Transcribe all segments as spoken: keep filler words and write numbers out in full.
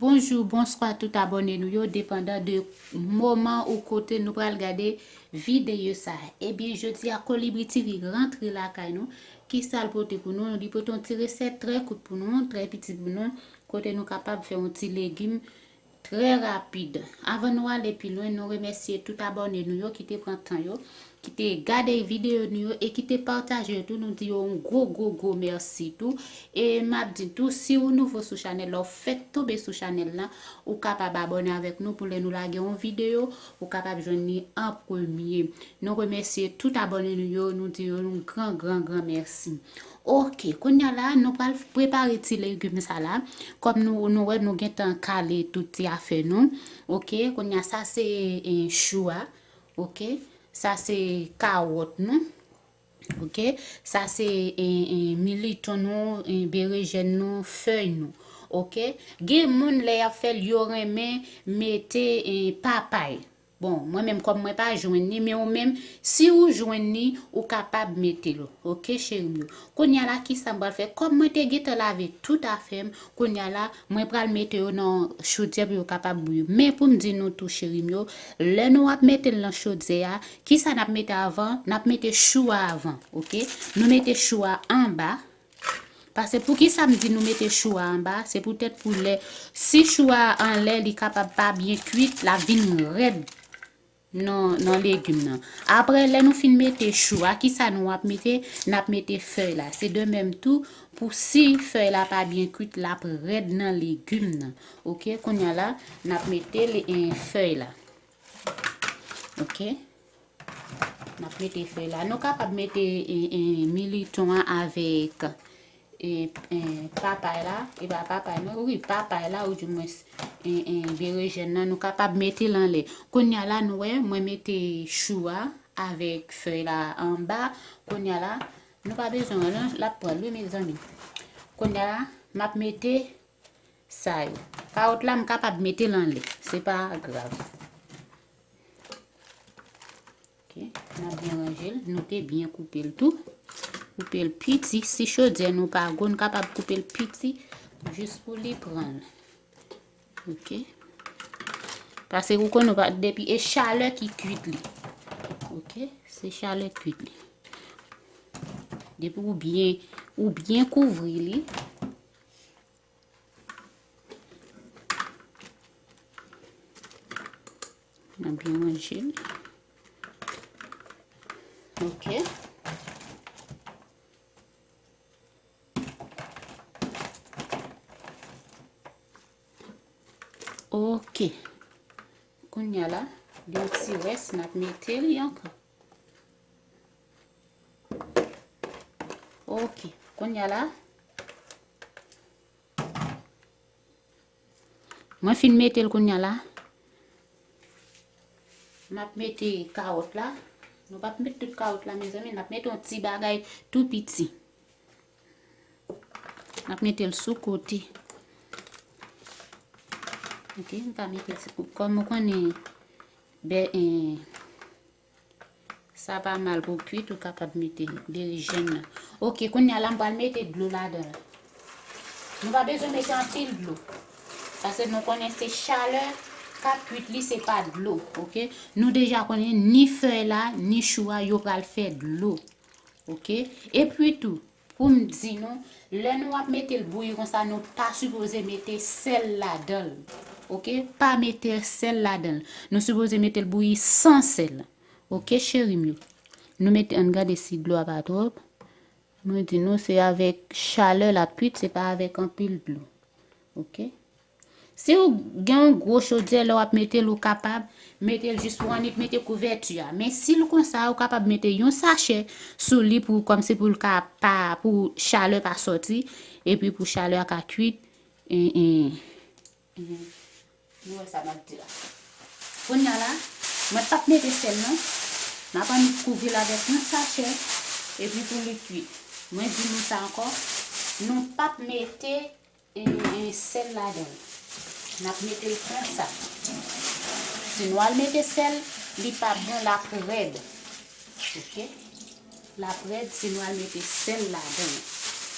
Bonjou, bonswa tout abòne nou yo, depandan de moman ou kote nou pral gade videyo sa. Ebyen, jodi a Kolibri T V rantre lakay nou. Kisa l pote pou nou? Li pote yon ti resèt trè kout pou nou, trè piti pou nou, kote nou kapab fè yon ti legim trè rapid. Avan nou ale pi lwen, nou remèsye tout abòne nou yo ki te pran tan yo, ki te gade videyo nou yo e ki te pataje yo tou. Nou di yo yon gwo, gwo, gwo mèsi tou. E m ap di tou, si ou nouvo sou chanèl la, ou fèk tonbe sou chanèl la, ou kapab abòne avèk nou pou lè nou lage yon videyo, ou kapab jwenn li an premye. Nou remèsye tout abòne nou yo, nou di yo yon gran, gran, gran mèsi. Oke, kounye a la, nou pral prepare ti legim sa la. Kòm nou, nou wè, nou gentan kale tout ti afè nou. Oke, kounye a, sa se, eh, chou a. Oke, sa se kawòt nou. Oke, sa se, eh, eh, militon nou, eh, berejèn nou, fèy nou. Oke, gen moun lè y ap fè l, yo renmen mete, eh, papay. Bon, mwen menm kòm mwen pa jwenn li, men ou menm, si ou jwenn li, ou kapab mete l. Oke, cheri m yo. Kounye a la, kisa m pral fè? Kòm mwen te gentan lave tout afè m, kounye a la, mwen pral mete yo nan chodyè pou yo kapab bouyi. Men pou m di nou tou, cheri m yo, lè nou ap mete l nan chodyè a, kisa n ap mete avan? N ap mete chou a avan, oke? Nou mete chou a anba. Paske poukisa m di nou mete chou a anba? Se poutèt pou lè, si chou a anlè, li kapab pa byen kuit, l ap vin rèd nan, nan legim nan. Apre, lè nou fin mete chou a, kisa nou ap mete? N ap mete fèy la. Se de menm tou, pou si fèy la pa byen kuit, l ap rèd nan legim nan. Oke, kounye a la, n ap mete le, eh, fèy la. Oke. N ap mete fèy la. Nou kapab mete, eh, eh, militon an avèk, eh, eh, papay la. E pa papay non, wi, papay la, ou di mwens, eh, eh, berejèn nan. Nou kapab mete l anlè. Kounye a la, nou wè, mwen mete chou a avèk fèy la anba. Kounye a la, nou pa bezwen wè non, l ap pran l, wi, mezanmi. Kounye a la, m ap mete sa yo. Kawòt la, m kapab mete l anlè. Se pa grav. Oke, n ap byen ranje l. Nou te byen koupe l tou. Koupe l piti. Si chodyè nou pa gwo, n kapab koupe l piti jis pou li pran l. Oke. Paske ou konnen pa, depi e chalè ki kuit li. Oke, se chalè kuit li. Depi ou byen, ou byen kouvri li. N ap byen ranje l. Oke. Oke. Kounye a la, gen yon ti rès, n ap mete li ankò. Oke. Kounye a la, mwen fin mete l kounye a la. M ap mete kawòt la. Nou p ap mete tout kawòt la, mezanmi. N ap mete yon ti bagay tou piti. N ap mete l sou kote. Oke, m ka mete ti kou. Kòm ou konnen, bè, eh, sa pa mal pou kuit, ou kapab mete berejèn nan. Oke, kounye a la, m pral mete dlo ladan l. Nou pa bezwen mete anpil dlo. Paske nou konnen se chalè k ap kuit li, se pa dlo, oke? Nou deja konnen ni fèy la, ni chou a, yo pral fè dlo, oke? Epi tou, pou m di nou, lè nou ap mete l bouyi konsa, nou pa sipoze mete sèl ladan l, oke? Pa mete sèl ladan l. Nou sipoze mete l bouyi san sèl. Oke, cheri m yo. Nou mete, ann gade si dlo a pa twòp. Mwen di nou, se avèk chalè l ap kuit, se pa avèk anpil dlo. Oke? Si w gen yon gwo chodyè, lè w ap mete l, ou kapab mete l jis pou annik mete kouvèti a. Men si l konsa, ou kapab mete yon sachè sou li pou, kòmsi pou l ka pa, pou chalè pa sòti, epi pou chalè a ka kuit. En, en. Mhm. Nou wè sa m ap di la. Kounye a la, mwen p ap mete sèl non. M ap annik kouvri l avèk yon sachè, epi pou li kuit. Mwen di nou sa ankò, nou p ap mete, e, e, sèl ladan l. N ap mete l konsa. Si nou al mete sèl, li p ap bon, l ap rèd. Oke? L ap rèd si nou al mete sèl ladan l.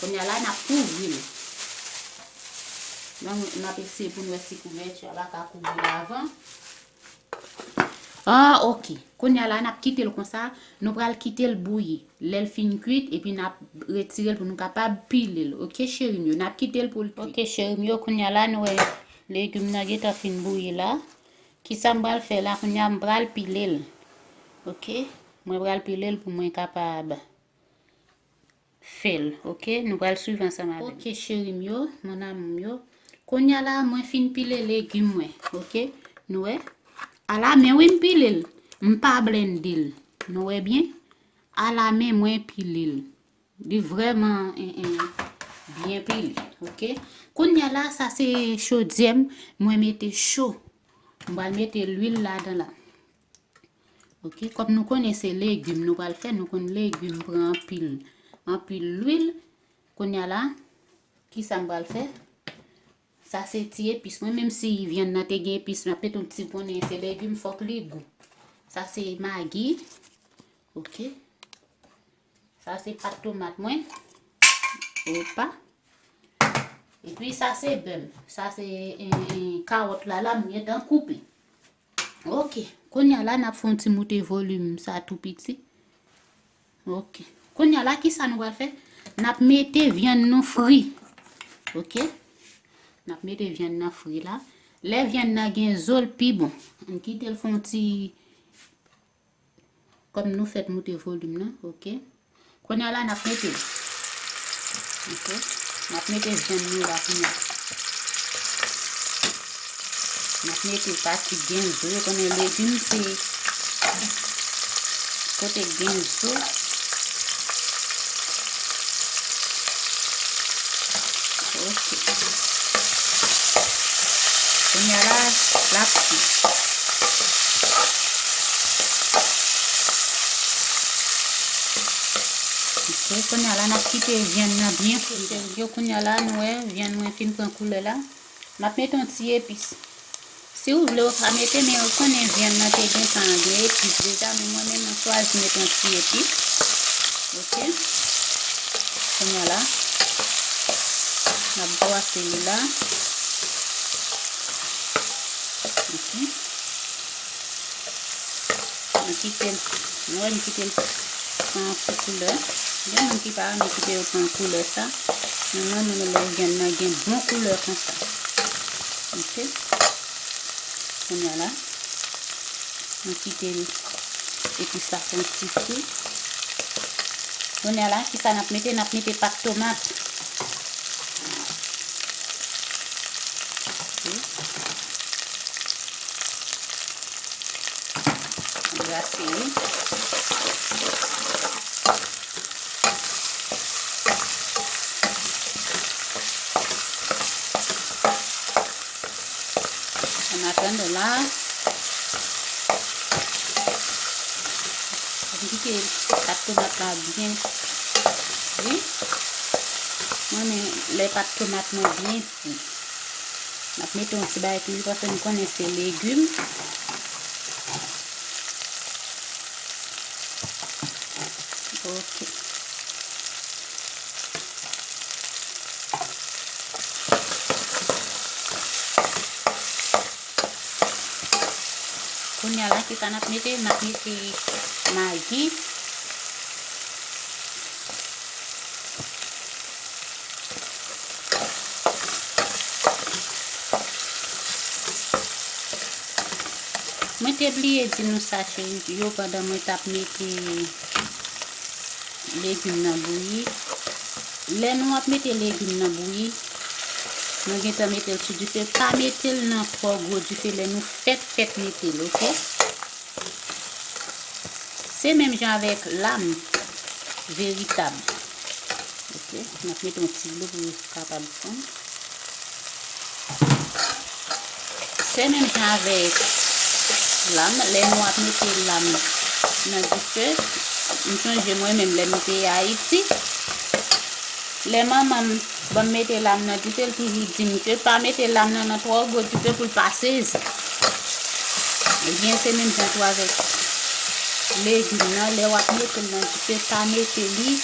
Kounye a la, n ap kouvri l. Donk, n ap eseye pou n wè si kouvèti a pa ka kouvri l avan. Ah, ok. Kounye a la, n ap kite l konsa. Nou pral kite l bouyi. Lè l fin kwit, epi n ap retire l pou nou kapab pile l. Ok, cheri m yo, n ap kite l pou l kwit. Ok, cheri m yo, kounye a la, nou wè legim nan gentan fin bouyi la. Kisa m pral fè la? Kounye a, m pral pile l. Ok? Mwen pral pile l pou mwen kapab fè l, ok? Nou pral swiv ansanm avè m. Ok, cheri m yo, mon amour m yo. Kounye a la, mwen fin pile legim mwen, ok? Nou wè? Alamen, wi, m pile l. M pa blende l. Nou wè byen? Alamen, mwen pile l. Li vrèman, en, en, byen pile, ok? Kounye a la, sa se chodyè m, mwen mete cho. M pral mete lwil ladan la. Ok, kòm nou konnen se legim nou pral fè, nou konn legim pran anpil, anpil lwil. Kounye a la, kisa m pral fè? Sa se ti epis mwen, menm si vyann nan te gen epis, m ap mete yon ti konnen se legim, fòk li gou. Sa se magi. Ok. Sa se pat tomat mwen. Opa. Epi sa se bè m. Sa se, e, e, kawòt la, la m gentan koupe. Ok. Kounye a la, n ap fè yon ti moute volim sa tou piti. Ok. Kounye a la, kisa nou pral fè? N ap mete vyann nou fri. Ok. N ap mete vyann nan fri la. Lè vyann nan gen zo, l pi bon. Ann kite l fè yon ti Kòm nou fèk moute volim nan, ok. Kounye a la, n ap mete l. Ok. N ap mete vyann nou la kounye a. N ap mete pati gen zo. Ou konnen legim se kote gen zo. Ok. Kounye a la, l ap fri. Ok, kounye a la, n ap kite vyann nan byen fri. Yo, kounye a la, nou wè, vyann mwen fin pran koulè la. M ap mete yon ti epis. Si w vle, ou ka mete, men ou konnen vyann nan te gentan gen epis deja, men mwen menm, mwen chwazi mete yon ti epis. Ok. Kounye a la, n ap bwase li la. Ok. Mwen kite l, nou wè m kite l pran yon ti koulè. Gen moun ki pa renmen kite yo pran koulè sa. Men mwen, mwen renmen lè vyann nan gen bon koulè konsa. Ok. Kounye a la, mwen kite l epi sa fè yon ti fri. Kounye a la, kisa n ap mete? N ap mete pat tomat. Ok. Brase li. An atandan la, m kite pat tomat la byen fri. Mwen renmen lè pat tomat mwen byen fri. M ap mete yon ti bagay toujou paske nou konnen se legim. Ok. Kounye a la, kisa n ap mete? N ap mete magi. Mwen te bliye di nou sa, cheri yo, pandan mwen t ap mete legim nan bouyi. Lè nou ap mete legim nan bouyi, nou gentan mete l sou dife. Pa mete l nan twò gwo dife lè nou fèk, fèk mete l, ok? Se menm jan avèk lam veritab. Ok, n ap mete yon ti dlo pou l kapab fonn. Se menm jan avèk lam, lè nou ap mete lam nan dife, m sonje mwen menm lè m te Ayiti, lè manman m ban m mete lam nan dife, l toujou di m ke pa mete lam nan nan twò gwo dife pou l pa sezi. Ebyen, se menm jan tou avèk legim nan, lè w ap mete l nan dife, pa mete li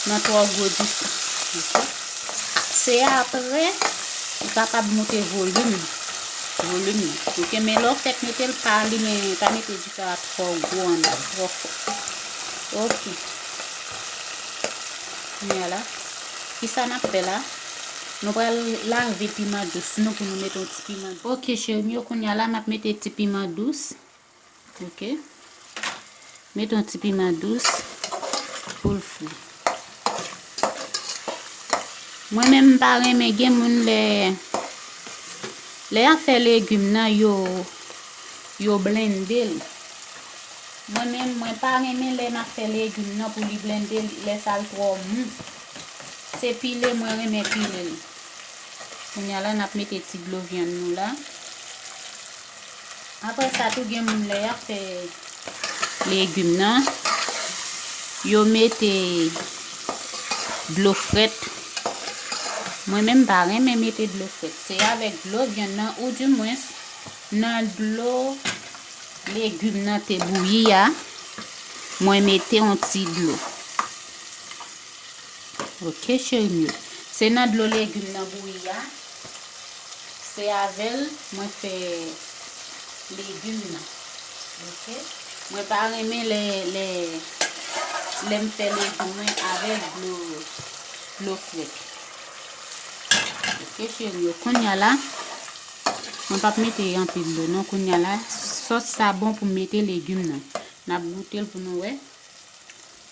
nan twò gwo dife. Ok? Se apre, Ou kapab moute volim, volim nan. Oke, men lè w fèk mete l, pa limen, pa mete dife a twò gwo anba, twò fò. Oke. Kounye a la, kisa n ap fè la? Nou pral lave piman dous nou pou nou mete yon ti piman dous. Oke, cheri m yo, kounye a la, m ap mete ti piman dous. Oke. Mete yon ti piman dous pou l fri. Mwen menm, m pa renmen, gen moun lè, lè y ap fè legim nan, yo, yo blende l. Mwen menm, mwen pa renmen lè m ap fè legim nan pou li blende l, lè sa l twò mou. Se pile mwen renmen pile l. Kounye a la, n ap mete ti dlo vyann nou la. Apre sa tou, gen moun lè y ap fè legim nan, yo mete dlo frèt. Mwen menm, m pa renmen mete dlo frèt. Se avèk dlo vyann nan, oudimwens nan dlo legim nan te bouyi a, mwen mete yon ti dlo. Oke, cheri m yo. Se nan dlo legim nan bouyi a. Se avè l mwen fè legim nan. Oke? Mwen pa renmen lè, lè, lè m fè legim mwen avèk dlo, dlo frèt. Oke, cheri yo. Kounye a la, mwen p ap mete anpil dlo non. Kounye a la, sòs sa bon pou m mete legim nan. N ap goute l pou nou wè.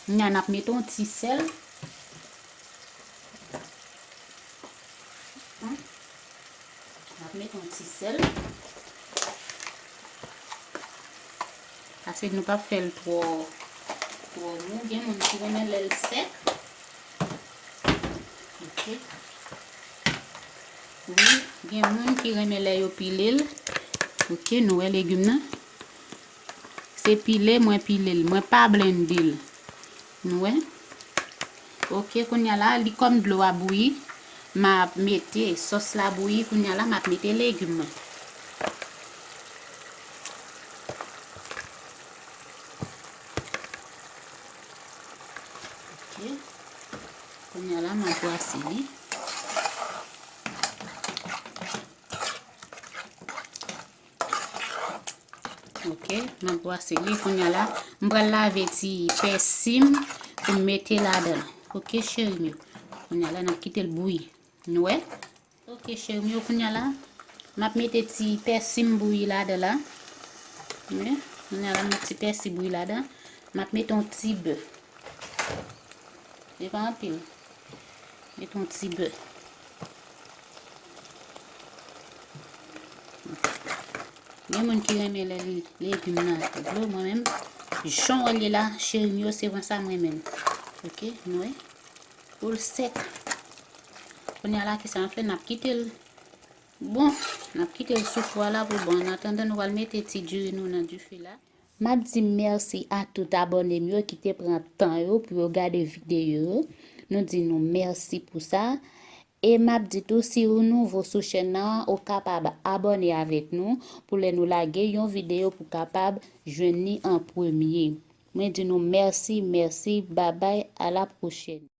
Kounye a, n ap mete yon ti sèl. N ap mete yon ti sèl. Paske nou p ap fè l twò, twò mou. Gen moun ki renmen lè l sèk. Oke. Wi, gen moun ki renmen lè yo pile l. Oke, nou wè legim nan. Se pile mwen pile l. Mwen pa blende l. Nou wè? Oke, kounye a la, li kòm dlo a bouyi, m ap mete, sòs la bouyi, kounye a la, m ap mete legim mwen. Oke. Kounye a la, m ap bwase li. Oke, m ap bwase li. Kounye a la, m pral lave ti pèsi m pou m mete ladan l. Oke, cheri m yo. Kounye a la, n ap kite l bouyi. Nou wè? Oke, cheri m yo, kounye a la, m ap mete ti pèsi m bouyi ladan la. Wi, kounye a la, m met ti pèsi bouyi ladan. M ap mete yon ti bè. Se pa anpil. Mete yon ti bè. Gen moun ki renmen lè li, legim nan dlo, mwen menm, jan w wè l ye la, cheri m yo, se konsa mwen menm. Oke, nou wè? Pou l sèk. Kounye a la, kisa n ap fè? N ap kite l. Bon, n ap kite l sou fou a la pou bon. An atandan, nou pral mete ti diri nou nan dife la. M ap di mèsi a tout abòne m yo ki te pran tan yo pou yo gade videyo yo. Nou di nou mèsi pou sa. E m ap di tou, si ou nouvo sou chèn nan, ou kapab abòne avèk nou pou lè nou lage yon videyo pou kapab jwenn li an premye. Mwen di nou mèsi, mèsi, babay, a la pwochèn.